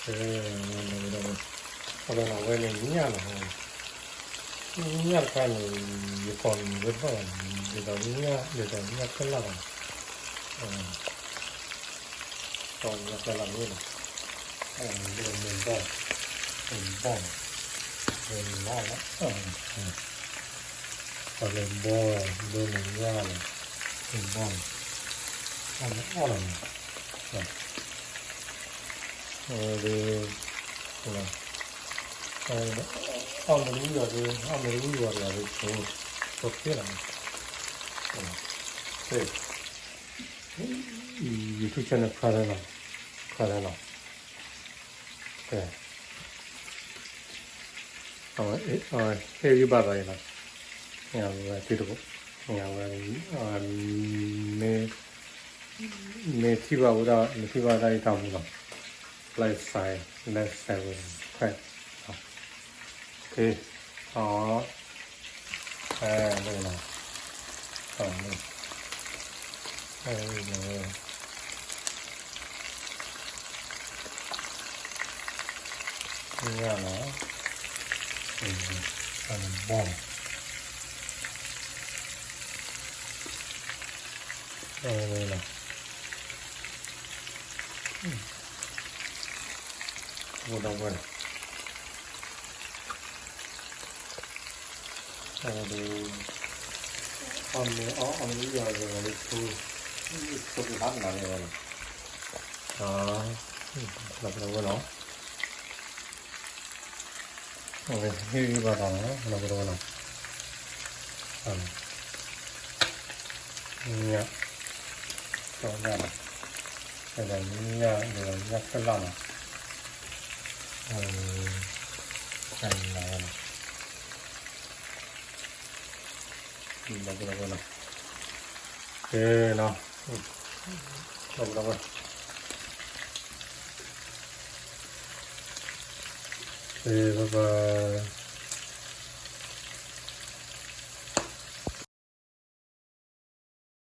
ကဲ, အဝဲန့ၣ်ညၣ်လီၤ, ညၣ်တခါန့ၣ် ယကိးမံၤဝဲတဘၣ်ဘၣ်, ဒ်သိးညၣ် ဒ်သိးညၣ်ခဲလၢာ်လီၤ, ညၣ်ခဲလၢာ်န့ၣ်လီၤ, ဒ်သိးမ့ၢ်ဘီၣ်, မ့ၢ်ဘီၣ်, မ့ၢ်လီၤလီၤ, ပှၤလၢဘီၣ် ဒိၣ်န့ၣ်ညၣ်လီၤ, မ့ၢ်ဘီၣ်န့ၣ် အီၣ်န့ၣ်အီၣ်လီၤန့ၣ် အဝဲဒၣ် အီၣ်မ့ၢ်တဝံၣ်ဘၣ်ဒီး အီၣ်မ့ၢ်တဝံၣ်ဘၣ်ဒီး ဆိ ဆိသ့လီၤ, ကဲ, YouTube channel ခါလီၤ, ခါလီၤ, ကဲ, အဝဲဟ့ၣ်ဂံၢ်ဘါသးအံၤလီၤ, ဝဲသ့ၣ်တကိး, ဝဲ မ့ၢ် မ့ၢ်ထံၣ်ဘၣ်ဝဲဒၣ် မ့ၢ်ထံၣ်ဘၣ်ဝဲဒၣ်ယတၢ်မူလီၤ, like share, like share, subscribe, ကဲ, အီၤ, အဲ လီၤ, အဲ ညၣ်လီၤ, ဘီၣ်, အဲ လီၤ, ဘီၣ်ဒီးဝဲလီၤ, အီၣ်မ့ၢ်အီၣ် အီၣ်မ့ၢ်အီၣ် ဆိ ဆိကဟးနၤန့ၣ်ဝဲလီၤ, လီၤပဒီဝဲလီၤ, အဝဲဟ့ၣ်ဂံၢ်ဘါသးလီၤ လီၤပဒီဝဲလီၤ, ညၣ်, ကၠီညၣ်လီၤ, ဒီးညၣ် ဒီးညၣ်ခဲလၢာ်လီၤ, နၤဝဲလီၤ, လီၤပဒီဝဲလီၤ, ကဲလီၤ, လီၤပဒီဝဲ, ကဲ bye bye.